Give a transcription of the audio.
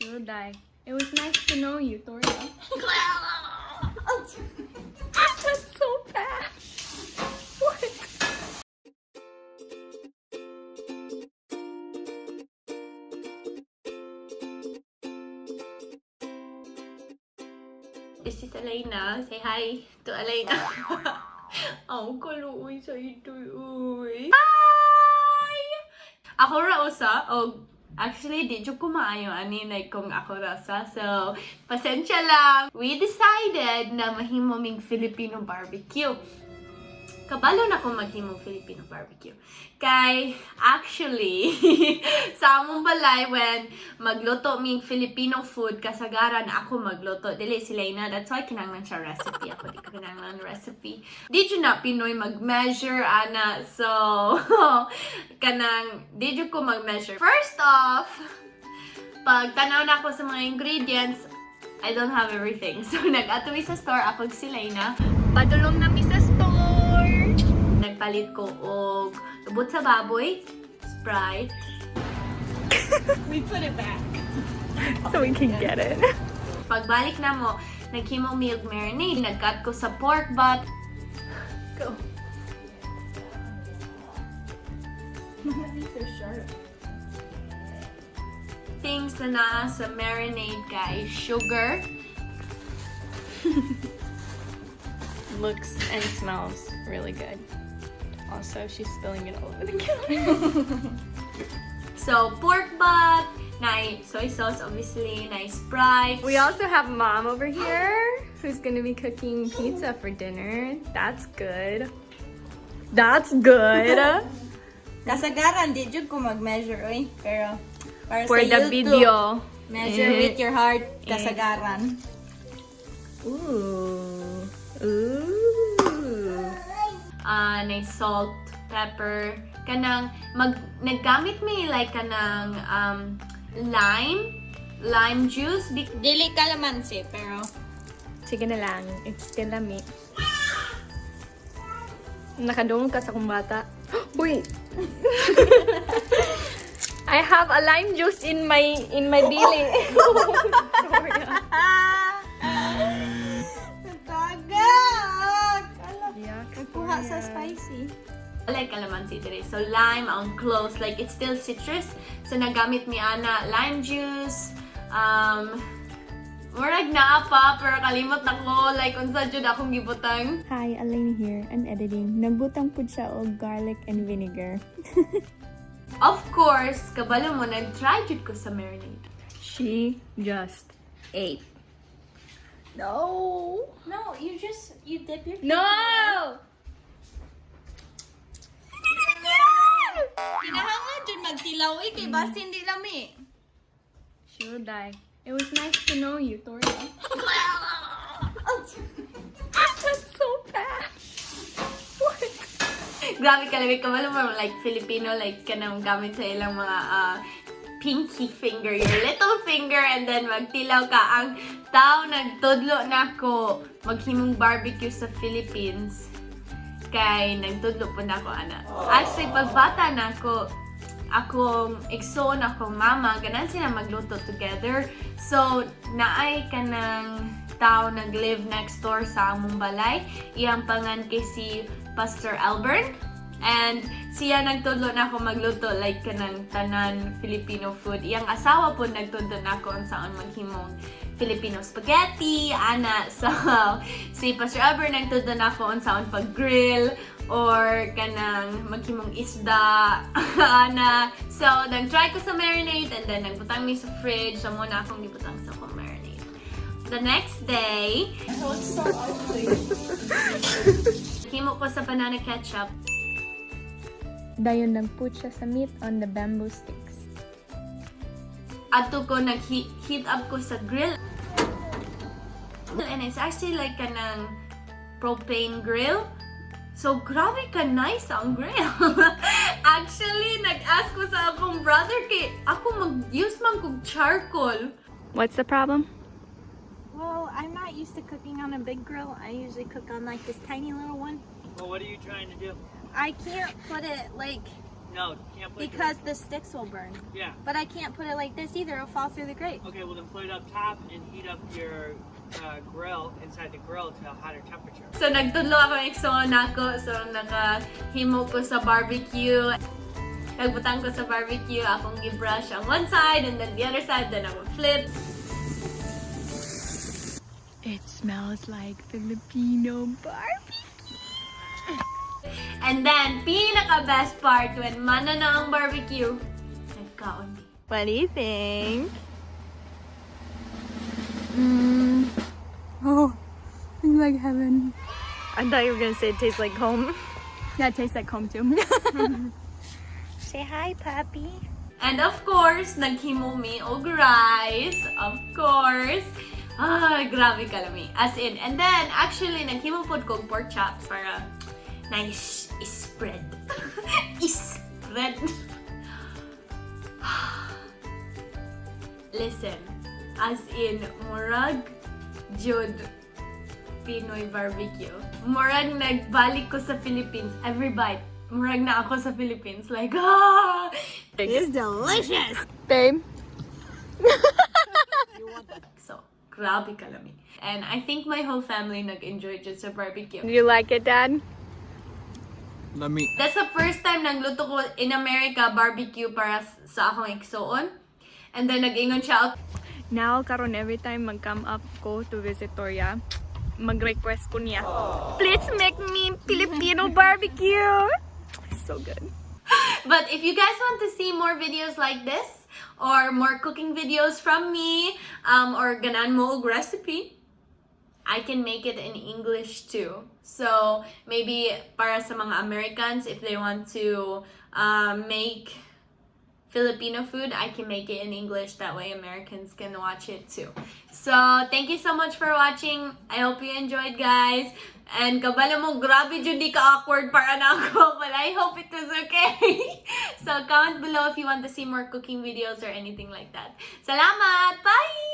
She will die. It was nice to know you, Toria. That's so bad. What? This is Elena. Say hi to Elena. Oh, kaluoy sa ito, uy. Hi! Ako ra usa, og actually, di jud ko maayo ani, like kung ako ra usa. So, pasensya lang. We decided na mahimo ming Filipino barbecue. Kabalo na ko maghimong Filipino barbecue. Kay, actually, sa among balay, when magluto ming Filipino food, kasagaran ako magluto. Dili si Lena. That's why kinanglan siya recipe. Ako di ko kinanglan recipe. Di jud na Pinoy mag-measure, ana. So, kanang, di jud ko mag-measure. First off, pag tanaw na ako sa mga ingredients, I don't have everything. So, nag-ato mi sa store, ako ug si Lena. Padulong na mi sa store. Nagpalit ko og lubot sa baboy, Sprite. We put it back so we can get it. Pagbalik na mo, naghimo mi og marinade. Nag-cut ko sa pork butt. Go. These are sharp. Things na naa sa marinade kay sugar. Looks and smells really good. Also, she's spilling it all over the counter. So, pork butt, na soy sauce, obviously, na Sprite. We also have Mom over here who's gonna be cooking pizza for dinner. That's good. That's good. Kasagaran, di jud ko mag-measure, oy. Pero, para For sa the YouTube, video. measure Eh. with your heart, kasagaran. Ooh. Ooh. Na salt, pepper, kanang mag naggamit mi like kanang lime juice. Dili kalamansi, pero Sige na lang. It's still a meat. Nakadungog ka sa akong bata. Uy! I have a lime juice in my dili. Sorry. Tagag! Ala, Yuck. nagkuha sa spicy. Like kalamansi dire. So lime ang close, like it's still citrus. So nagamit mi ana lime juice. Murag naa pa pero kalimot na ko like unsa jud akong gibutang. Hi, Elena here. I'm editing. Nagbutang pud siya og garlic and vinegar. Of course, kabalo mo nag-try jud ko sa marinade. She just ate. No. No, you just, you dip your No! Kinahanglan jud magtilaw eh, kay basin di lami. She will die. It was nice to know you, Toria. That's so bad. What? Grabe kalami, kabalo mo like Filipino, like kanang gamit sa ilang mga pinky finger, your little finger, and then magtilaw ka. Ang tao nagtudlo na ako maghimong barbecue sa Philippines. Kay nagtudlo po na ako ana. Actually, pagbata na ako, akong igsoon, akong mama, ganan sila magluto together. So, naay kanang tao nag-live next door sa among balay. Iyang pangan kay si Pastor Albert. And siya nagtudlo na ako magluto like kanang tanan Filipino food. Iyang asawa po nagtudlo na ako unsaon maghimong Filipino spaghetti, ana. So, si Pastor Albert nagtudlo na ako unsaon pag-grill or kanang maghimong isda, ana. So, nag-try ko sa marinade and then nagbutang mi sa fridge. So, mao na akong gibutang sa akong marinade. The next day, himo ko sa banana ketchup. Dayon nagput siya sa meat on the bamboo sticks. Adto ko nag-heat up ko sa grill. And it's actually like kanang propane grill. So, grabe ka nice ang grill. Actually, nag-ask ko sa akong brother kay ako mag-use man kog charcoal. What's the problem? Well, I'm not used to cooking on a big grill. I usually cook on like this tiny little one. Well, what are you trying to do? I can't put it like No, you can't put it. Because the sticks will burn. Yeah. But I can't put it like this either. It'll fall through the grate. Okay, well then put it up top and heat up your grill inside the grill to a hotter temperature. So nagtudlo akong igsoon nako. So nakahimo ko sa barbecue. Nagbutang ko sa barbecue, akong gi-brush ang one side and then the other side, then I would flip. It smells like Filipino barbecue. And then, pinaka best part, when mana na ang barbecue, nagkaon mi. What do you think? Oh, it's like heaven. I thought you were gonna say it tastes like home. Yeah, it tastes like home too. Say hi, puppy. And of course, naghimo mi og rice. Of course. Ah, grabe kalami. As in, and then, actually, naghimo pod kog pork chops para nice spread. Spread. Listen, as in, murag jud Pinoy barbecue. Murag nagbalik ko sa Philippines every bite. Murag na ako sa Philippines. Like, ah! It's delicious. Babe. So, grabe kalami. And I think my whole family nag-enjoy jud sa barbecue. Do you like it, Dad? Let me. That's the first time nagluto ko in America barbecue para sa akong igsoon. And then nag-ingon siya, Now, karon every time mag-come up ko to visit Toria, mag-request ko niya, "Please make me Filipino barbecue." So good. But if you guys want to see more videos like this, or more cooking videos from me, or ganan mo og recipe, I can make it in English too. So maybe para sa mga Americans, if they want to make Filipino food, I can make it in English. That way Americans can watch it too. So, thank you so much for watching. I hope you enjoyed, guys. And kabalo mo, grabe jud di ka awkward para nako. But I hope it was okay. So, comment below if you want to see more cooking videos or anything like that. Salamat! Bye!